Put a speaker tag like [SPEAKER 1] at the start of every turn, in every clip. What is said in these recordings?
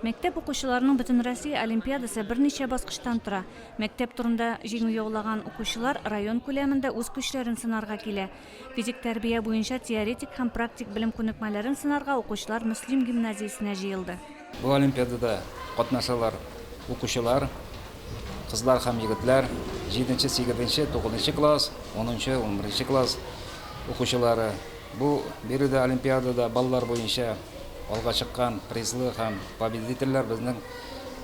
[SPEAKER 1] Мәктәп укучыларының Бөтенроссия олимпиадасы берничә баскычтан тора. Мәктәп турында җиңү яулаган укучылар район күләмендә үз көчләрен сынарга килә. Физик тәрбия буенча теоретик һәм практик белем күнекмәләрен сынарга укучылар Мөслим гимназиясенә җыелды.
[SPEAKER 2] Бу олимпиадада катнашалар укучылар, кызлар һәм егетләр, җиденче, сигезенче, тугызынчы класс, унынчы, унберенче класс укучылары. Бу биредә олимпиадада баллар буенча алга чыккан призлы һәм победительләр безнең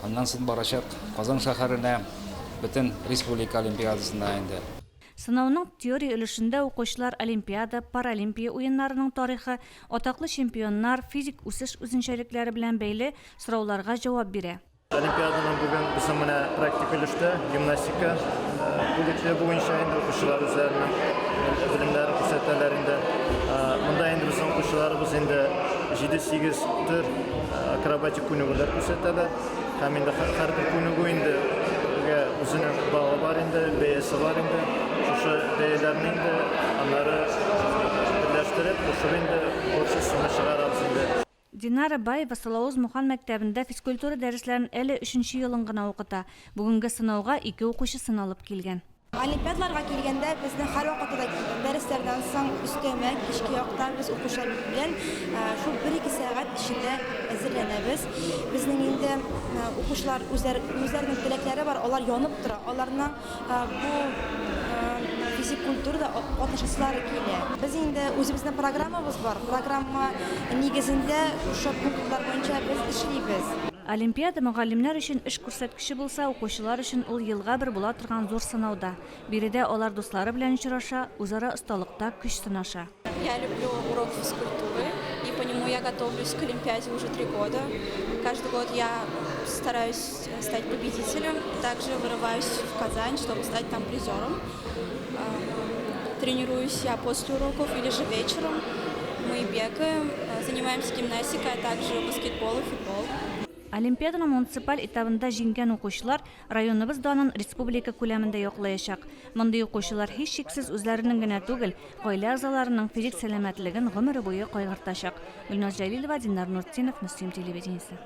[SPEAKER 2] аннан соң барачак Казан шәһәренә бөтен республика олимпиадасына инде.
[SPEAKER 1] Сынауның теория өлешендә укучылар Олимпиада, Паралимпия уеннарының тарихы, атаклы чемпионнар, физик үсеш үзенчәлекләре белән бәйле сорауларга җавап бирә.
[SPEAKER 3] Олимпиаданың бүген безнең менә практик өлештә гимнастика бүлекле буенча инде укучылар үзләренең белемнәрен күрсәтәләр инде. Монда инде безнең укучыларыбыз инде 7-8 төр акробатик күнегүләр күрсәтәләр. Һәм инде һәрбер күнегү инде үзенең баллы бар инде, бәясе бар инде. Шушы бәяләрне инде аннары берләштереп, кушып инде общий сумма чыгарабыз инде.
[SPEAKER 1] Динара Баева Салавыз Мухан мәктәбендә физкультура дәресләрен әле өченче елын гына укыта. Бүгенге сынауга ике укучысын алып килгән.
[SPEAKER 4] Олимпиадаларга килгәндә, безнең һәрвакытта да дәресләрдән соң өстәмә кичке якта без укучылар белән шул бер-ике сәгать эчендә әзерләнәбез. Безнең инде укучылар үзләре, үзләренең теләкләре бар, алар янып тора. Аларның Бу физик культурада катнашасылары килә. Без инде үзебезнең программабыз бар. Программа нигезендә шушы пунктлар буенча без эшлибез.
[SPEAKER 1] Олимпиада мөгаллимнәр өчен эш күрсәткече булса, укучылар өчен ул елга бер була торган зур сынау да. Биредә алар дуслары белән очраша, үзара осталыкта көч сынаша.
[SPEAKER 5] Я люблю урок физкультуры, и по нему я готовлюсь к Олимпиаде уже три года. Каждый год я стараюсь стать победителем, также вырываюсь в Казань, чтобы стать там призером. Тренируюсь я после уроков или же вечером. Мы бегаем, занимаемся гимнастикой, а также баскетбол и футбол.
[SPEAKER 1] Олимпиаданың муниципаль этабында җиңгән укучылар районыбыз данын республика күләмендә яклаячак. Мондый укучылар һичшиксез үзләренең генә түгел, гаилә әгъзаларының физик сәламәтлеген гомере буе кайгыртачак. Гөлназ Җәлилова, Динар Нуртдинов, Мөслим телевидениесе.